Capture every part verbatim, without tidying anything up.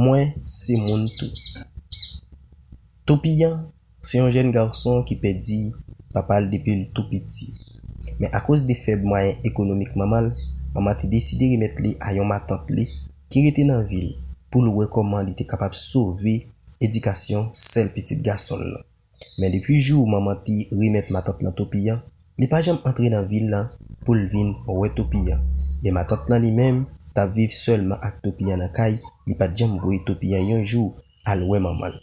Mwen se moun tou. Topiyan se yon jèn gason ki pèdi papa l depi l tou piti. Men akoz de fèb mwayen ekonomik manman l, manman te deside remèt li a yon matant li ki rete nan vil pou l wè kòman li te kapab sove edikasyon sèl pitit gason l lan. Men depi jou manman te remèt matant lan Topiyan, li pa janm antre nan vil lan pou l vin wè Topiyan. E matant lan li menm t ap viv sèlman ak Topiyan nan kay, li pa t janm voye Topiyan yon jou al wè manman l.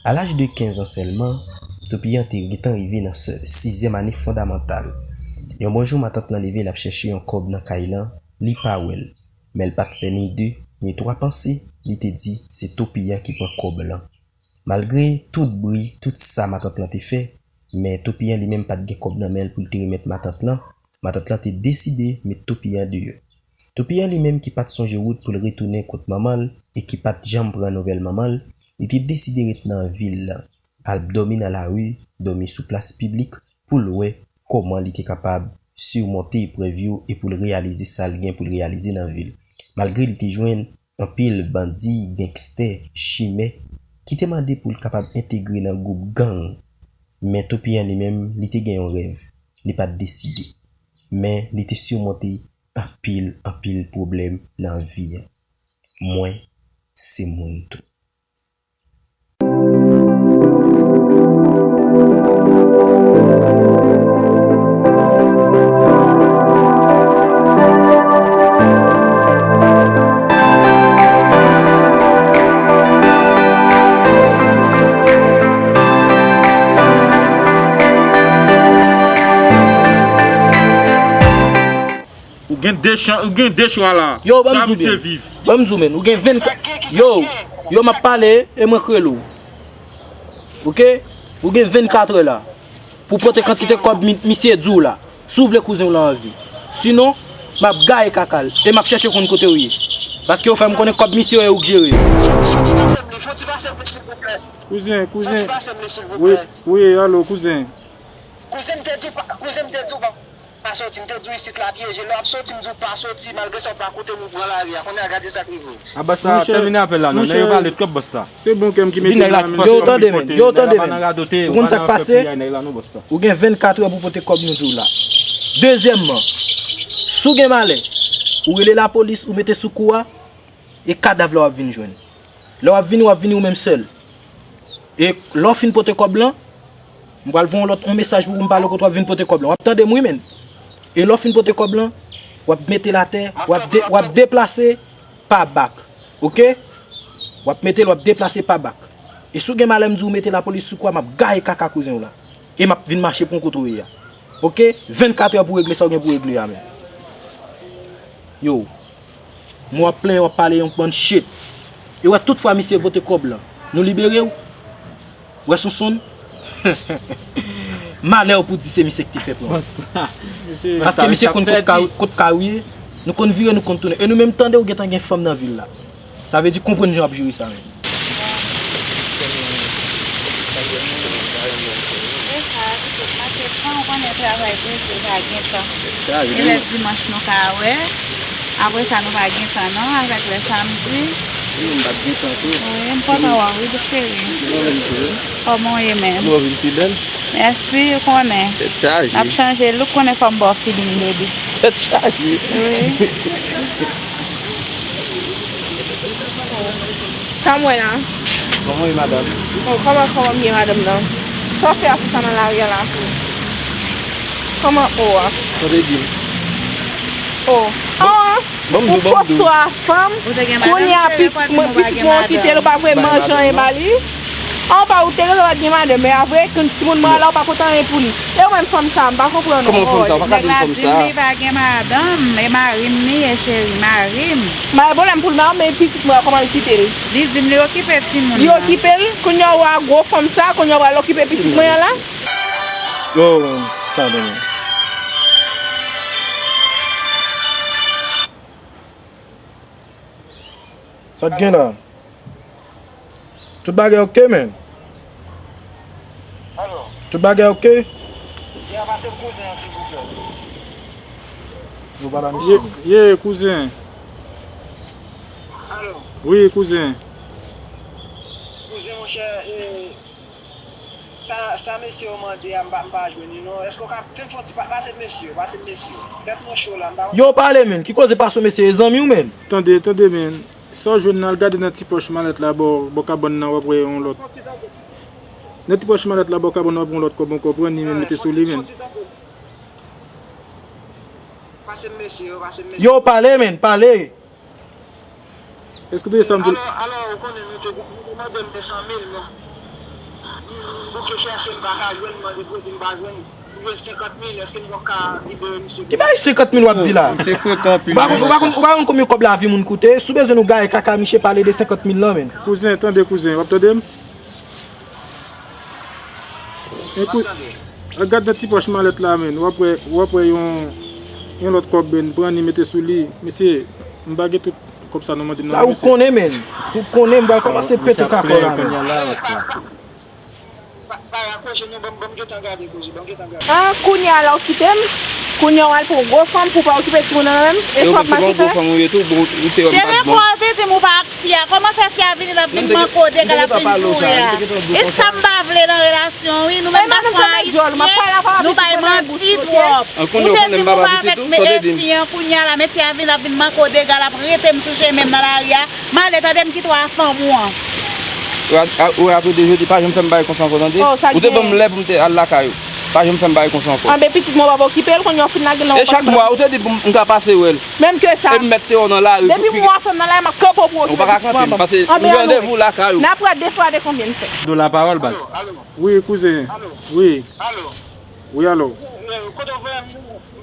A laj de kenz an sèlman, Topiyan te gentan rive nan se- sizyèm ane fondamantal. Yon bon jou, matant lan leve, l ap chèche yon kòb nan kay lan, li pa wè l. Men l pa t fè ni de, ni twa panse, li te di se Topiyan ki pran kòb lan. Malgre tout bri, tout sa matant lan te fè, men Topiyan li menm pa t gen kòb nan men l pou l te remèt matant lan. Matant lan te deside met Topiyan deyò. Topiyan li menm ki pa t sonje wout pou l retounen kot manman l e ki pa t janm pran nouvèl manman l, li te deside ret nan vil lan, al dòmi nan lari, dòmi sou plas piblik pou l wè kòman li te kapab simonte eprèv yo e pou l reyalize sa l gen pou l reyalize nan vi l. Malgre li te jwenn anpil bandi, gangstè, chimè ki te mande pou l kapab entegre nan gwoup gang. Men Topiyan li menm, li te gen yon rèv. Li pa t deside. Men li te simonte anpil, anpil pwoblèm nan vi an. Mwen se moun tou. Ou gen de chan, ou gen de chwa la. Yo, ban m di w byen. Ban m di w, men. Ou gen vennkat. Yo, yo, m ap pale e mwen k rele w. Oke? Ou gen vennkat è la pou pote kantite kòb mi- misye di w la. Si w vle kouzen w la anvi. Sinon, m ap gaye kaka l e m ap chèche konn kote w ye. Paske w fè m konnen kòb misye yo e ou k jere yo. Fon ti pase m li, fon ti pase m li, silvouplè. Kouzen, kouzen. Fon ti pase m li, silvouplè. Wi, wi, alo, kouzen. Kouzen, m te di w pa, kouzen, m te di w pa. Pa soti, m te di w isit la pyeje. Lè w ap soti, m di w pa soti, malgre sa w pa koute m, ou pran lari a. Kounye a, gade sa k rive w. A bòs la, tèmine apèl la non, nèg yo pale twòp bòs la. Se bon kè m ki mete nèg la nan men. Yo, tande, men, yo, tande, men. Ou konn sa k pase? Ou gen vennkat è pou pote kòb nou di w la. Dezyèmman, si w gen malè, ou rele lapolis, ou mete sou kou a, e kadav la w ap vin jwenn. Lè w ap vini, w ap vini ou menm sèl. E lè w fin pote kòb lan, m pral voye yon lòt, yon mesaj pou m pale kote w ap vin pote kòb lan. W ap tande m wi, menn. E lè w fin pote kòb lan, w ap mete l atè, w ap de- w ap deplase pa bak. Oke? W ap mete l, w ap deplase pa bak. E si w gen malè m di w mete lapolis sou kou a, m ap gaye kaka kouzen w la. E m ap vin mache pou w kote w ye a. Oke? Vennkat è pou w regle sa w gen pou w regle a, menn. Yo. Men w ap plenyen, w ap pale yon bann shit. E w wè tout fwa misye pote kòb lan, nou libere w. W wè Sonsonn? Malè w pou di se misye ki te fè plan. Paske misye konn kot ka, kot ka w ye. Nou konn vire, nou konn tounen. E nou menm tande w gentan gen fanm nan vil la. Sa vle di konprann jan w ap jere sa menm. E sa, pitit, mache tan, ou konnen travay prese, pa gen tan. E lè dimanch nou ka wè. Apre sa, nou pa gen tan non, avèk lè samdi. Wi, m pa t gen tan tou. Wi, m kontan wè w wi, bouch cheri. Mwen menm tou wi. Kòman w ye menm? Mwen vin pi bèl. Mèsi, ou konnen. Tèt chaje. N ap chanje look, konnen fò m ba w feeling, baby. Tèt chaje. Wi. Sa m wè la. Kòman w ye, madanm? Bon, kòman, kòman m ye, madanm nan? Sa w fè a pou sa nan lari a la? Kòman o a? Sa w te di m? O. An! Ou poste a fanm, kounye a pitit mwen, pitit mwen ou kite l, ou pa voye manje anyen ba li. An pa ou te rele w pa t gen madanm, men avwe, kon timoun mwen la, ou pa kontan anyen pou li. E ou menm fanm sa, m pa konprann ou. Kòman fanm sa? Ou pa ka di m fanm sa. Nèg la di m li pa gen madanm, e mari m li ye, cheri, mari m. M pa gen pwoblèm pou l, men pitit mwen, kòman l kite l? Li di m li okipe timoun nan. Li okipe l, kounye a ou a gwo fanm sa, kounye a ou pral okipe pitit mwen an la? Yo, tande mwen. Sa k gen la? Tout bagay oke, menn? Alo? Tout bagay oke? Ya, pase m kouzen an, silvouplè. Yo, pa la, misye. Ye, ye, kouzen. Alo? Wi, kouzen. Kouzen monchè, e, sa, sa mesye yo mande a, m pa, m pa jwenn li non. Èske w ka fè m fè yon ti pa, pase m mesye yo, pase m mesye yo. Tèt mwen cho la, m pa konn. Yo pale, menn. Ki koze pase w mesye? E zanmi w, menn? Tande, tande, menn. Sa w jwenn nan, al gade nan ti pòch malèt la, bò, bò kabann nan, w ap wè yon lòt. Nan ti pòch malèt la, bò kabann nan, w ap wè yon lòt kòb ankò, pran li, menn, mete sou li, menn. Pase m mesye yo, pase m mesye yo. Yo pale, menn, pale. Èske w tande sa m di w? Alò, alò, ou konnen nou te, nou te mande m de san mil, men m bouke chèche, m pa ka jwenn, m mande prete, m pa jwenn. M jwenn senkant mil, èske nou p ap ka libere misye? Ki bagay senkant mil w ap di la? Se frekan anpil. Ou pa konn, ou pa konn, ou pa konn konbyen kòb lavi moun koute? Si w bezwen nou gaye kaka, misye pale de senkant mil lan, menn. Kouzen, tande, kouzen, w ap tande m? Ekou-, al gad nan ti pòch malèt la, menn. W ap wè, w ap wè yon, yon lòt kòb, menn. Pran li, mete sou li. Mesye, m pa gen tout kòb sa nou mande m nan, mesye. Sa ou konnen, menn. Si w konnen, m pral kòmanse pete kakò la, menn. Pa, pa rakoche non, ban m, ban m gentan gade koze, ban m gentan gade. Ah, kounye a la w kite m? Kounye a w al pran yon gwo fanm pou w pa okipe timoun nan menm? E sa w ap mache fè? Cheri, kwa w te di m ou pa ak fi a? Kòman fè fi a vini, l ap vin manke w dega, l ap vin boure a? E sa m pa vle nan relasyon, wi. Nou menm gason ayisyen, nou bay manti twòp. Ou te di m ou pa avèk fi an, kounye a la, men fi a vin, l ap vin manke w dega, l ap rete m sou chemen m nan lari a. M ale, tande m kite w a fanm ou an. Ou ra-, ou raple de jodi, pa janm fè m bagay konsa ankò, tande? Ou te ban m lè pou m te al lakay ou. Pa janm fè m bagay konsa ankò. Anben, pitit mwen, w ap okipe l, kounye a w fin lage l nan yon fanm. E chak mwa, ou te di pou m, m ka pase wè l. Menm ke sa. E m mèt te wè w nan lari. Depi m wè w ap fè m nan lari, m ap kanpe w pou w okipe pitit mwen. Ou pa ka kanpe m, paske nou gen randevou lakay ou. N ap wè de fwa de konbyen l fè. Dola pawòl, baz. Wi, kouzen. Wi. Wi, alo. Kote w voye m?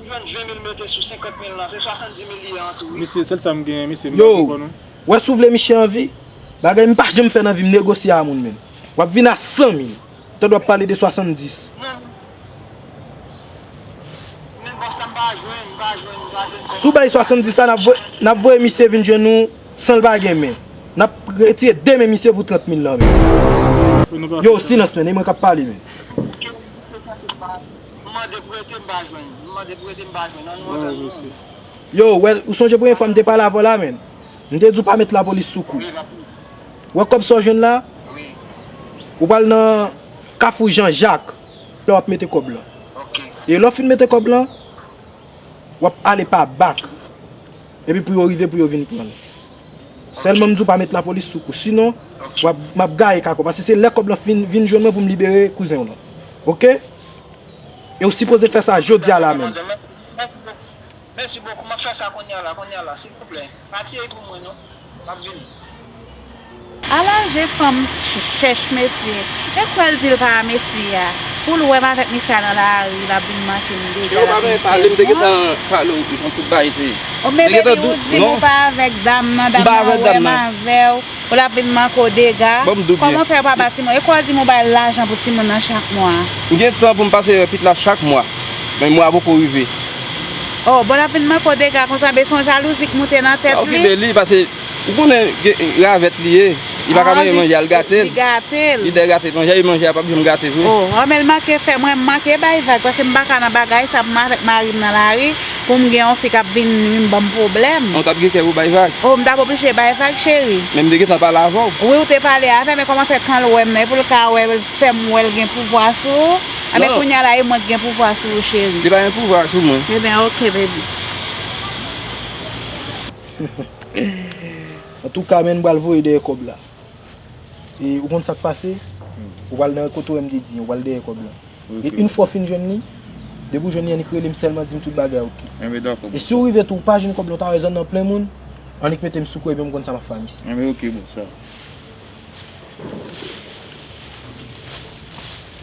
M jwenn ven mil mete sou senkant mil lan, se swasanndis mil li ye an tou, wi. Mesye, sèl sa m genyen, mesye, m pa konprann ou. Yo, wè si w vle misye anvi, bagay m pa janm fè nan vi m, negosye a moun, menn. W ap vin a san mil, tande w ap pale de swasanndis. Non. Men bòs la, m pa jwenn, m pa jwenn, m pa jwenn. Si w bay swasanndis la, n ap voye, n ap voye misye vin jwenn nou san l pa gen men. N ap retire de men misye pou trant mil lan, menn. Yo, silans, menn, e mwen k ap pale, menn. M mande prete, m pa jwenn. M mande prete, m pa jwenn. Ann nou antann nou. Yo, wè, ou sonje premye fwa m te pale avè w la, menn? M te di w pa met lapolis sou kou. Wi, lapolis. Wè kòb sa w jwenn la? Wi. Ou pral nan Kafou Jan Jak, la w ap mete kòb lan. Ok. E lè w fin mete kòb lan, w ap ale pa bak. Epi pou yo rive, pou yo vin pran l. Sèlman m di w pa met lapolis sou kou. Sinon, w ap, m ap gaye kaka w. Paske se lè kòb lan fin, vin jwenn mwen pou m libere kouzen w lan. Oke? E w sipoze fè sa jodi a la menm. Mèsi bokou. M ap fè sa kounye a la, kounye a la, silvouplè. Pa tiye pou mwen non. M ap vini. Ala je fanm ch-, chèch mesye. E kwè l di l pa mesye a. Pou l wè m avèk mesye a nan lari, l ap vin manke m dega, l ap vin fè m wont. Yo, pa pale, m te gentan pale w jan tout bagay te ye. O, men baby, ou di m ou pa avèk dam nan, dam nan wè m avè w, pou l ap vin manke w dega. Kòman fè yo pa ba timoun? E kwè w di m ou bay lajan pou timoun nan chak mwa? M gen tan pou m pase wè pitit la chak mwa, men mwa a poko rive. O, bon, l ap vin manke w dega konsa, men se yon jalouzi k moute nan tèt li. Sa okipe li, paske ou konnen gen ravèt li ye, li pa ka manyen manje a, l gate l. Li gate l. Li dè gate l, manje a, manje a p ap janm gate vre. O, men l manke fè mwen, m manke bay vag, paske m pa ka nan bagay sa, pou m avèk mari m nan lari, pou m gen yon fi k ap vin ban m pwoblèm. Ou t ap gen kè pou bay vag? O, m t ap oblije bay vag, cheri. Men m te gentan pale avè w. Wi, ou te pale avè m, men kòman fè kan l wè m nan, e pou l ka wè, fè m wè l gen pouvwa sou ou? Anben, kounye a la, e mwen k gen pouvwa sou ou, cheri. Li pa gen pouvwa sou mwen. Ebyen, oke, baby. Antouka, men, m pral voye dèyè kòb la. E ou konn sa k pase? Ou pral nan kote w wè m te di, ou pral dèyè kòb la. E yon fwa w fin jwenn li, depi w jwenn li, annik rele m sèlman, di m tout bagay oke. E si w rive tou, ou pa jwenn kòb la, ou ta wè zòn nan plen moun, annik mete m sou kou, ebyen m konn sa m ap fè a misye. Ebyen oke, bòs la.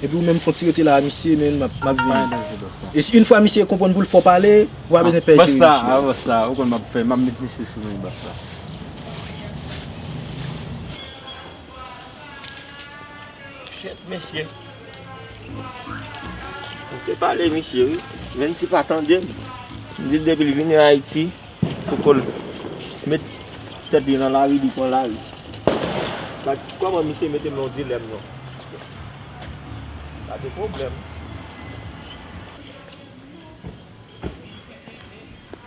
Epi ou menm fè yon ti rete la a misye, men m ap, m ap vini. E si yon fwa misye konprann pou l fè w pale, ou pa bezwen pè jere misye. Bòs la, ou konn m ap fè, m ap met misye sou mwen, bòs la. Shit, mesye. M te pale misye, wi. Menm si pa tande m. M di depi l vini Ayiti, poko l met tèt li nan lari, li pran lari. Bat, kòman misye mete m nan yon dilèm, non? Sa de pwoblèm.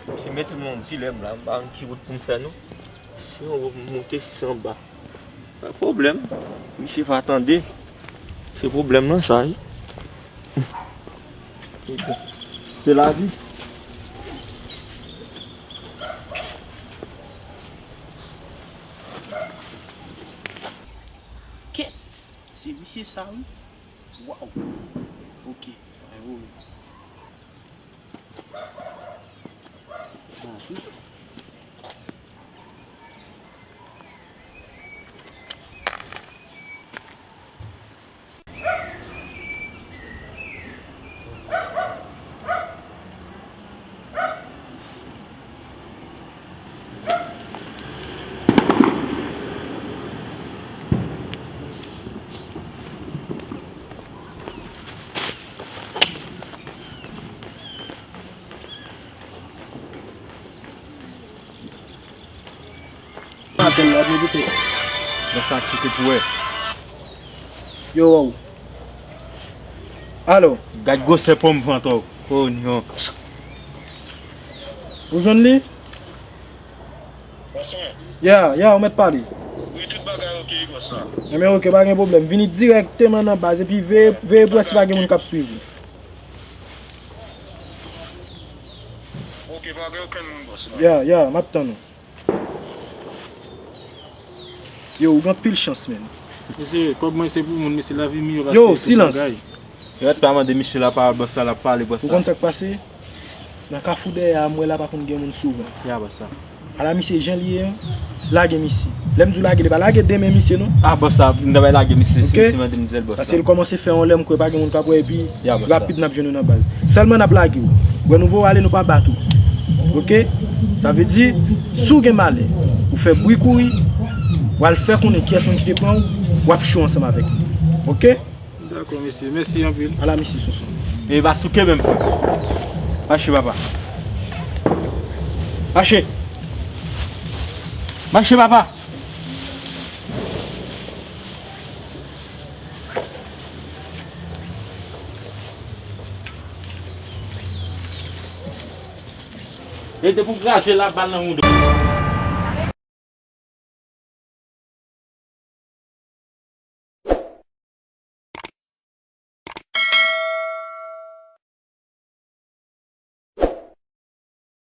Misye mete m nan yon dilèm la, m pa konn ki wout pou m fè, non. Si anwo m moute, si se anba. Pa pwoblèm. Misye pa tande. Se pwoblèm nan sa, wi. Se lavi. Kèt! Se misye sa, wi. Waw. Ok. Ay, wi. Apèl la, nou kite. Nan sa ki te pou wè. Yo, wow. Alo. Gad gwosè pòm vant ou. Konyon. Ou jwenn li? Ya, ya, ou mèt pale. Wi, tout bagay ok, bòs la. Enben, ok, pa gen pwoblèm. Vini dirèkteman nan baz epi veye, veye pou wè si pa gen moun k ap swiv ou. Ok, pa gen okenn moun, bòs la. Ya, ya, m ap tann ou. Yo, ou gen anpil chans, menn. Mesye, kòb mwen se pou moun, mesye, lavi m yo pase tout bagay. Yo, silans. Yo pa mande misye la pawòl, bòs la, l ap pale, bòs la. Ou konn sa k pase? Nan kafou dèyè a, m wè la pa konn gen moun souvan. Ya, bòs la. Ala misye jan li ye an, lage misye. Lè m di w lage, li pa lage de men misye, non. Ah, bòs la, m ta bay lage misye, si, si mande m di l, bòs la. Paske l kòmanse fè yon lè m kwè pa gen moun k ap wè, epi rapid n ap jwenn ou nan baz. Sèlman n ap lage w. Wè nou voye w ale, nou pa bat ou. Ok? Sa vle di, si w gen malè, ou fè bri kouri, w al fè konnen kiyès moun ki te pran w, w ap cho ansanm avèk li. Ok? Dakò, mesye. Mèsi anpil. Ala misye, Sonson. E pa souke menm. Mache, papa. Mache. Mache, papa. E te pou kraze la bal nan mouda.